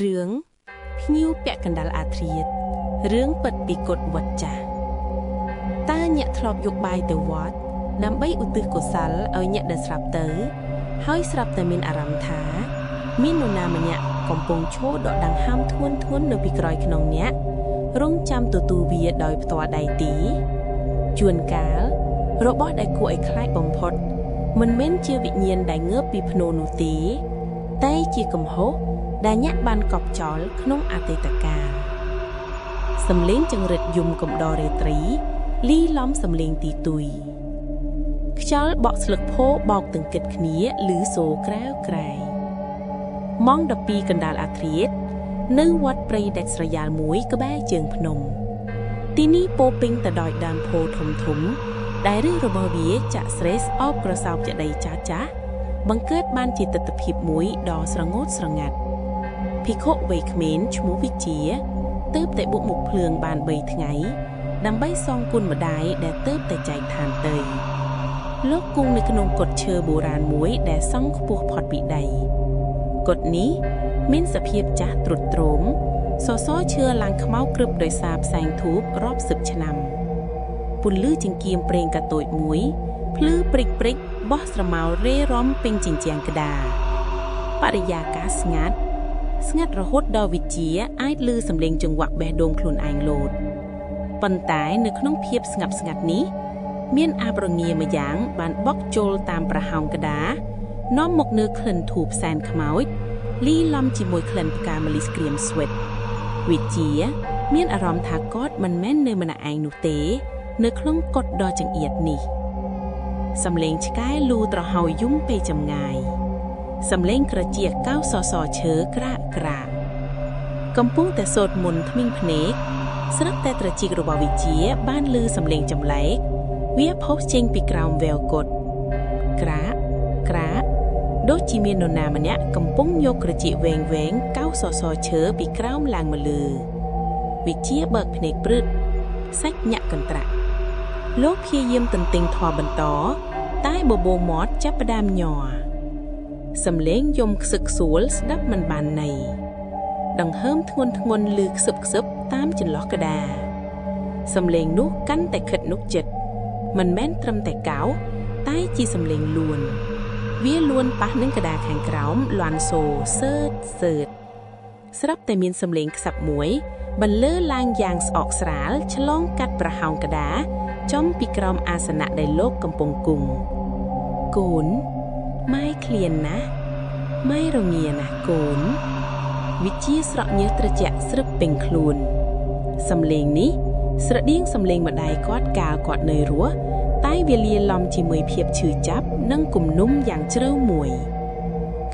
រឿងភ្ញៀវពាក់កណ្ដាលអាធ្រាត្ររឿងពិតពីគុតវត្តចាស់តើអ្នកធ្លាប់យកបាយទៅវត្តដើម្បីឧទ្ទិសកុសលឲ្យអ្នកដែលស្លាប់ទៅ ហើយស្រាប់តែមានអារម្មណ៍ថា មាននរណាម្នាក់កំពុងឈរដកដង្ហើមធ្ងន់ធ្ងរនៅពីក្រោយខ្នងអ្នករងចាំទទួលវាដោយផ្ទាល់ដៃទីជួនកាលរបស់ដែលគួរឲ្យខ្លាចបំផុត មិនមែនជាវិញ្ញាណដែលងើបពីភ្នូនោះទេ តែជាកំហុសដែលអ្នកបានកប់ចោលក្នុងអតីតកាលសំលេងចង្រិតយំកំដររាត្រីលីឡំសំលេងទីទុយខ្យល់បក់ស្លឹកផោបោកទង្គិតគ្នាឮសូរក្រែវក្រែយម៉ោង12កណ្ដាលអាធ្រាត្រនៅវត្តព្រៃដាច់ស្រយាលមួយក្បែរជើងភ្នំ ទីនេះពោពេញទៅដោយដើមពោធិ៍ធំធំ ដែលឫសរបស់វាចាក់ស្រេះស្អបក្រសោបចេតិយចាស់ចាស់បង្កើតបានជាទិដ្ឋភាពមួយដ៏ស្រងូតស្រងាត់ភិក្ខុវ័យក្មេងឈ្មោះវិជាទើបតែបុកមុខភ្លើងបាន3ថ្ងៃ ដើម្បីសងគុណម្ដាយដែលទើបតែចែកឋានទៅលោកគង់នៅក្នុងកុដិឈើបុរាណមួយដែលសង់ខ្ពស់ផុតពីដីកុដិនេះមានសភាពចាស់ទ្រុឌទ្រោមសសរឈើឡើងខ្មៅក្រឹបដោយសារផ្សែងធូបរាប់សិបឆ្នាំពន្លឺចង្កៀមប្រេងកាតូចមួយភ្លឺព្រិចព្រិចបោះស្រមោលរេរំពេញជញ្ជាំងក្តារបរិយាកាសស្ងាត់ស្ងាត់រហូតដល់វិជាអាចឮសំឡេងចង្វាក់បេះដូងខ្លួនឯងលោតប៉ុន្តែនៅក្នុងភាពស្ងប់ស្ងាត់នេះមានអាបរងាម្យ៉ាងបានបក់ចូលតាមប្រហោងក្តារនាំមកនៅក្លិនធូបសែនខ្មោចលីឡំជាមួយក្លិនផ្កាម្លិះក្រៀមស្វិតវិជាមានអារម្មណ៍ថាគាត់មិនមែននៅម្នាក់ឯងនោះទេ នៅក្នុងកុដិដ៏ចង្អៀតនេះសំឡេងឆ្កែលូត្រហោយំពេលចម្ងាយសំឡេងក្រចៀកកោសសរឈើក្រាកក្រាកកំពុងតែសូត្រមន្តថ្មីងភ្នែកស្រាប់តែត្រចៀករបស់វិជាបានឮសំឡេងចម្លែកវាផុសចេញពីក្រោមវែវកុដិក្រាកក្រាកដូចជាមាននរណាម្នាក់កំពុងយកក្រចៀកវែងវែងកោសសរឈើពីក្រោមឡើងមកលើវិជាបើកភ្នែកព្រឹតសាច់ញាក់កន្ត្រាក់លោកព្យាយាមទន្ទិញធွာបន្ត តែបបោមាត់ចាប់ផ្ដើមញ័រសំឡេងយំខ្សឹកខ្សួលស្ដាប់មិនបានន័យដង្ហើមធ្ងន់ធ្ងន់ឮខ្សឹបខ្សឹបតាមចន្លោះក្តារសំឡេងនោះកាន់តែខិតនុកចិត្តមិនមែនត្រឹមតែកោតែជាសំឡេងលួនវាលួនប៉ះនឹងក្តារខាងក្រោមលាន់សូសើតសើតស្រាប់តែមានសំឡេងខ្សឹបមួយបន្លឺឡើងយ៉ាងស្អកស្រាលឆ្លងកាត់ប្រហោងក្តារចំពីក្រោមអាសនៈដែលលោកកំពុងគង់កូនម៉ែឃ្លានណាស់ម៉ែរងាណាស់កូនវិជាស្រក់ញើសត្រជាក់ស្រឹបពេញខ្លួនសំឡេងនេះស្រដៀងសំឡេងម្ដាយគាត់កាលគាត់នៅរស់តែវាលាលំជាមួយភាពឈឺចាប់និងគំនុំយ៉ាងជ្រៅមួយ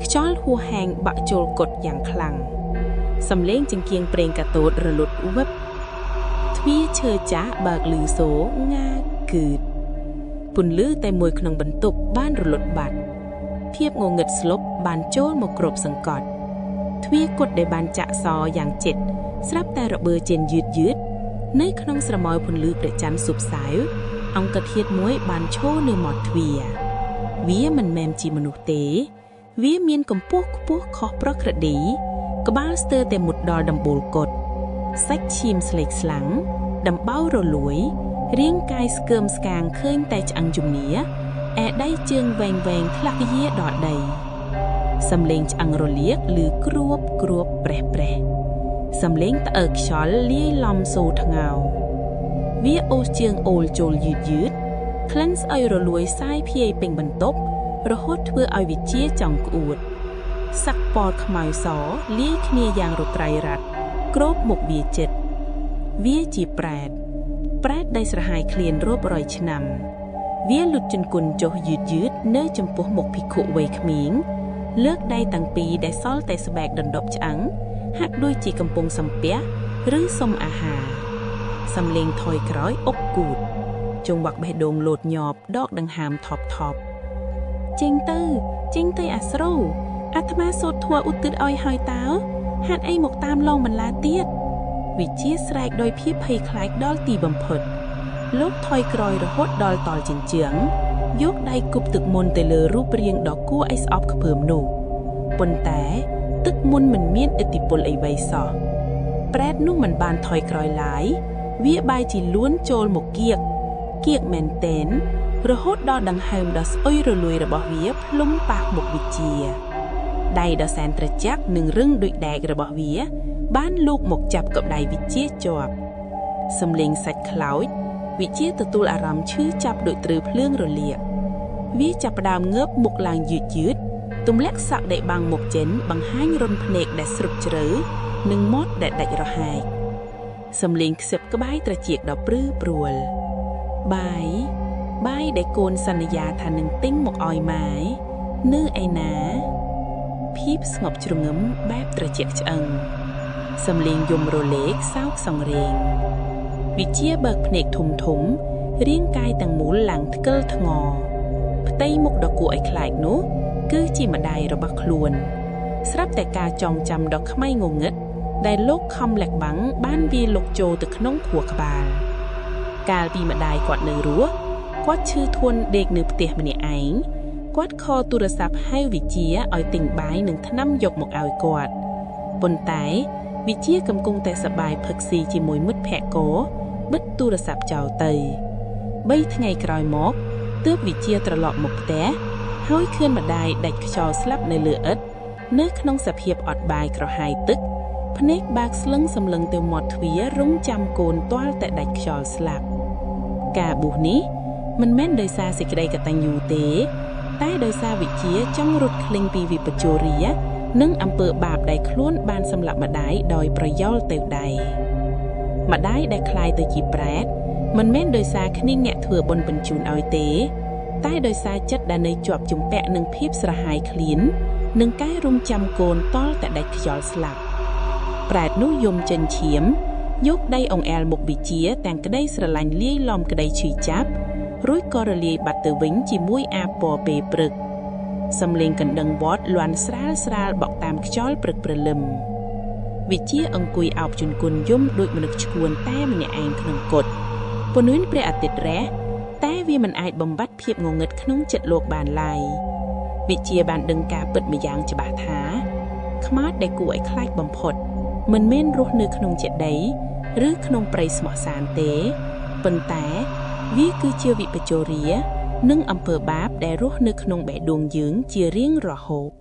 ខ្យល់ហួហែងបាក់ចូលកុដិយ៉ាងខ្លាំងសំឡេងចង្គៀងប្រេងកាតូតរលត់វឹបទ្វារឈើចាស់បើកឮសូរងាគឺតពន្លឺតែមួយក្នុងបន្ទប់បានរលត់បាត់ភាពងងឹតស្លុបបានចូលមកគ្របសង្កត់ទ្វារកុដិដែលបានចាក់សយ៉ាងជិតស្រាប់តែរបើជិនយឺតយឺតនៅក្នុងស្រមោលពន្លឺព្រះច័ន្ទស៊ុបសាវអង្គធាតុមួយបានឈរនៅមាត់ទ្វារវាមិនមែនជាមនុស្សទេវាមានកម្ពស់ខ្ពស់ខុសប្រក្រតីក្បាលស្ទើរតែមុតដល់ដំបូលកុដិសាច់ឈាមស្លេកស្លាំងដំបៅរលួយរាងកាយស្កើមស្កាងឃើញតែឆ្អឹងជំនីឯដៃជើងវែងវែងធ្លាក់យាដល់ដីសំឡេងឆ្អឹងរលាកឬគ្រួបគ្រួបប្រេះប្រេះសំឡេងត្អើខ្យល់លាយឡំសូរថ្ងោវាអូសជើងអូលចូលយឺតយឺតក្លិនស្អុយរលួយសាយភាយពេញបន្ទប់រហូតធ្វើឲ្យវិជាចង់ក្អួតសាក់ពណ៌ខ្មៅសលាយគ្នាយ៉ាងរត្រៃរ៉ាត់គ្របមុខវាចិត្តវាជាប្រែតប្រែតដែលស្រហាយឃ្លានរាប់រយឆ្នាំវាលុតជង្គង់ចុះយឺតយឺតនៅចំពោះមុខភិក្ខុវ័យក្មេងលើកដៃតាំងពីដែលសល់តែស្បែកដណ្ដប់ឆ្អឹងហាក់ដូចជាកំពុងសំពះឬសុំអាហារសំឡេងថយក្រោយអុកគូតចង្វាក់បេះដូងលោតញាប់ដកដង្ហើមថប់ថប់ចេញទៅចេញទៅអាស្រូវអាត្មាសូត្រធម៌ឧទ្ទិសឲ្យហើយតើហេតុអីមកតាមលងបន្លាទៀតវិជាស្រែកដោយភាពភ័យខ្លាចដល់ទីបំផុតលោកថយក្រោយរហូតដល់តល់ជញ្ជាំងយកដៃគប់ទឹកមន្តទៅលើរូបរាងដ៏គួរឲ្យស្អប់ខ្ពើមនោះប៉ុន្តែ ទឹកមន្តមិនមានឥទ្ធិពលអ្វីសោះប្រែតនោះមិនបានថយក្រោយឡើយវាបែរជាលួនចូលមកគៀកគៀកមែនទែនរហូតដល់ដង្ហើមដ៏ស្អុយរលួយរបស់វាផ្លុំប៉ះមុខវិជ្ជាដៃដ៏សែនត្រជាក់និងរឹងដូចដែករបស់វា បានលូកមកចាប់កបដៃវិជ្ជាជាប់សំឡេងសាច់ខ្លោចវិជ្ជាទទួលអារម្មណ៍ឈឺចាប់ដូចត្រូវភ្លើងរលាកវាចាប់ផ្ដើមងើបមុខឡើងយឺតយឺតទម្លាក់សក់ដែលបាំងមុខចិនបង្ហាញរន្ធភ្នែកដែលស្រុតជ្រៅនិងមាត់ដែលដាច់រហែកសំឡេងខ្សឹបក្បាយត្រចៀកដ៏ព្រឺព្រួលបាយបាយដែលកូនសន្យាថានឹងទិញមកឲ្យម៉ែនៅឯណាភាពស្ងប់ជ្រងំបែបត្រជាក់ឆ្អឹងសំឡេងយំរលែកសោកសង្រេងវិជាបើកភ្នែកធំធំរាងកាយទាំងមូលឡើងថ្កិលថ្ងរផ្ទៃមុខដ៏គួរឲ្យខ្លាចនោះគឺជាម្ដាយរបស់ខ្លួនស្រាប់តែការចងចាំដ៏ខ្មៅងងឹតដែលលោកខំលាក់បាំងបានវាលុកចូលទៅក្នុងខួរក្បាលកាលពីម្ដាយគាត់នៅរស់គាត់ឈឺធួនដេកនៅផ្ទះម្នាក់ឯងគាត់ខលទូរស័ព្ទហៅវិជាឲ្យទិញបាយនិងថ្នាំយកមកឲ្យគាត់ប៉ុន្តែវិជាកំពុងតែសប្បាយផឹកស៊ីជាមួយមិត្តភក្តិកបិទទូរស័ព្ទចោលទៅ3ថ្ងៃក្រោយមកទើបវិជាត្រឡប់មកផ្ទះហើយឃើញម្ដាយដាច់ខ្យល់ស្លាប់នៅលើឥដ្ឋនៅក្នុងសភាពអត់បាយក្រហាយទឹកភ្នែកបើកស្លឹងសម្លឹងទៅមាត់ទ្វាររងចាំកូនទាល់តែដាច់ខ្យល់ស្លាប់ការបួសនេះមិនមែនដោយសារសេចក្តីកតញ្ញូទេតែដោយសារវិជាចង់រត់ក្លែងពីវិបជរានិងអំពើបាបដែលខ្លួនបានសម្លាប់ម្ដាយដោយប្រយោលទៅដៃម្ដាយដែលคล้ายទៅជាប្រែតមិនមែនដោយសារគ្នាអ្នកធ្វើបុណ្យបញ្ជូនឲ្យទេតែដោយសារចិត្តដែលនៅជាប់ជំពាក់នឹងភាពស្រហាយឃ្លាននិងការរងចាំកូនតល់តែដាច់ខ្យល់ស្លាប់ប្រែតនោះយំចិញ្ចៀមយកដៃអង្អែលមុខវិជាទាំងក្តីស្រឡាញ់លាយឡំក្តីឈឺចាប់រួចក៏រលាយបាត់ទៅវិញជាមួយអាពណ៌ពេលព្រឹកសំឡេងកណ្ដឹងវត្តលាន់ស្រាលស្រាលបក់តាមខ្យល់ព្រឹកព្រលឹមវិជាអង្គុយអោបជង្គង់យំដូចមនុស្សឈួនតែម្នាក់ឯងក្នុងកុដិពន្លឺព្រះអាទិត្យរះតែវាមិនអាចបំបត្តិភាពងងឹតក្នុងចិត្តលោកបានឡើយវិជាបានដឹងការពិតម្យ៉ាងច្បាស់ថាខ្មោចដែលគួរឲ្យខ្លាចបំផុតមិនមែនរស់នៅក្នុងចេតិយឬក្នុងព្រៃស្មោះសានទេប៉ុន្តែវាគឺជាវិបជរានិងអំពើបាបដែលរស់នៅក្នុងបេះដូងយើងជារៀងរហូត។